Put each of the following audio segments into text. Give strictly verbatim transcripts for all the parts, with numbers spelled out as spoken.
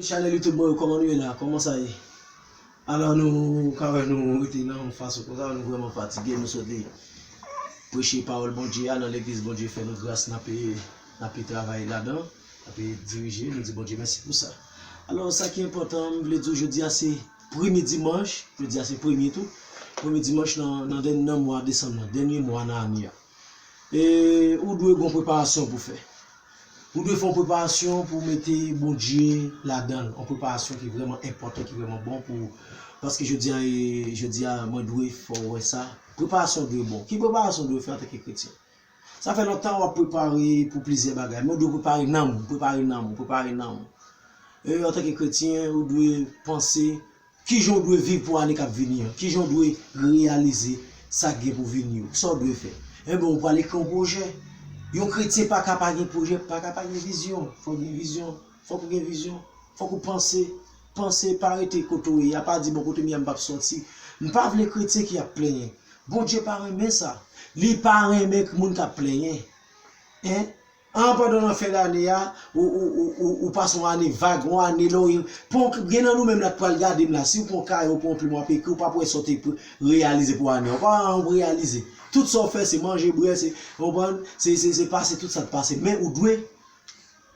Chanèl YouTube mwen yo, kòman nou ye la? Kòman sa ye? Alò nou ka wè nou rete nan yon fason konsa, nou vrèman fatige, nou sot li preche pawòl Bondye a nan legliz Bondye fè nou gras, n ape, n ape travay ladan, n ape dirije, nou di Bondye mèsi pou sa. Alò sa ki enpòtan, m vle di w jodi a se premye dimanch, jodi a se premye tou, premye dimanch nan, nan, nan mwa desanm nan, dènye mwa nan ane a. E ou dwe gon preparasyon pou fè. Ou dwe fè yon preparasyon pou mete Bondye ladan l. Yon preparasyon ki vrèman enpòtan, ki vrèman bon pou ou. Paske jodi a, e, jodi a, mwen dwe fè w wè sa. Preparasyon dwe bon. Ki preparasyon w dwe fè antanke kretyen? Sa fè lontan w ap prepare pou plizyè bagay, men w dwe prepare nanm ou, prepare nanm ou, prepare nanm ou. E, antanke kretyen, ou dwe panse kijan w dwe viv pou ane k ap vini an, kijan w dwe reyalize sa k gen pou vini yo, sa w dwe fè. Enben, ou pral ekri yon pwojè. Yon kretyen pa ka pa gen pwojè, pa ka pa gen vizyon. Fòk gen vizyon, fòk ou gen vizyon, fòk ou panse, panse, pa rete kote w ye a, pa di bon kote m ye a m p ap sòti. M pa vle kretyen ki ap plenyen. Bondye pa renmen sa. Li pa renmen moun k ap plenyen. En? An pandan nan fen dane a, ou, ou, ou, ou, ou pase yon ane vag, yon ane lè w pran, gen nan nou menm la k pral gade m la, si w pran kaye, w pran yon plim, w ap ekri, ou p ap wè sa w te pr- reyalize pou ane a. Ou pa janm reyalize. Tout sa w fè, se manje, bwè, se, w konprann? Se, se, se pase tout sa k pase. Men ou dwe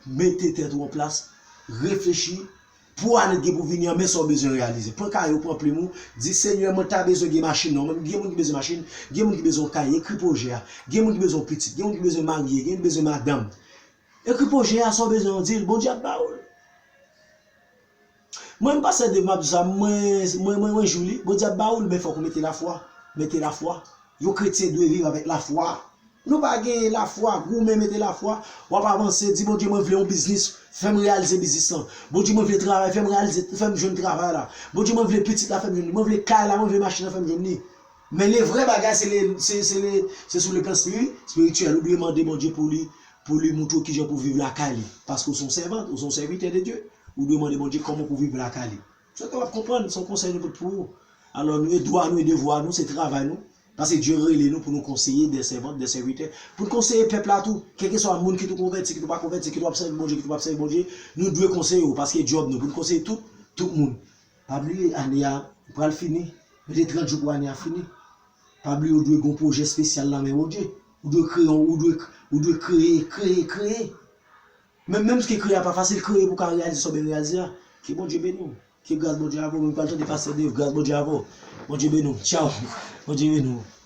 mete tèt ou an plas, reflechi, pou ane k gen pou vini an, men sa w bezwen reyalize. Pran kaye w, pran plim ou, di, Senyè, mwen ta bezwen gen machin non, men gen moun ki bezwen machin, gen moun ki bezwen yon kaye, ekri pwojè a, gen moun ki bezwen yon pitit, gen moun ki bezwen marye, gen moun ki bezwen madanm. Ekri pwojè a, sa w bezwen an, di l, Bondye ap ba ou l. Mwen, m pastè Dave, m ap di sa, mwen, mwen, mwen, mwen jou li, Bondye ap ba ou l, men fòk ou mete lafwa. Mete lafwa. Yon kretyen dwe viv avèk lafwa. Nou pa gen lafwa, goumen mete lafwa, w ap avanse, di Bondye mwen vle yon biznis, fè m reyalize biznis lan. Bondye mwen vle travay, fè m reyalize, fè m jwenn travay la. Bondye mwen vle pitit la, fè m jwenn li. Mwen vle kay la, mwen vle machin nan, fè m jwenn li. Men le vrè bagay se le, se, se le, se sou le plan spiri, spirityèl. Ou dwe mande Bondye pou li, pou li moutre w kijan pou viv lakay li. Paske ou se yon sèvant, ou se yon sèvitè de Dye. Ou dwe mande Bondye kòman pou viv lakay li. Sa w ap konprann, se yon konsèy nou pote pou ou. Alò nou, e dwa nou, e devwa nou, se travay nou. Paske Dye rele nou pou nou konseye de sèvant, de sèvitè. Pou n konseye pèp la tou. Kèlkeswa moun ki tou konvèti, ki tou pa konvèti, ki tou ap sèvi Bondye, ki tou p ap sèvi Bondye, nou dwe konseye yo, paske djòb nou, pou n konseye tout, tout moun. Pa bliye, ane a pral fini. Rete trant jou pou ane a fini. Pa bliye, ou dwe gen yon pwojè espesyal nan men Bondye. Ou dwe kreye, ou dwe, ou dwe kreye, kreye, kreye. Men, menm si kreye a pa fasil, kreye pou w ka reyalize sa w bezwen reyalize a. Ke Bondye beni w. Ke gras Bondye avè w. Mwen pral tande pastè Dave, gras Bondye avè w. Bondye beni w. Tchaw. Bondye beni w.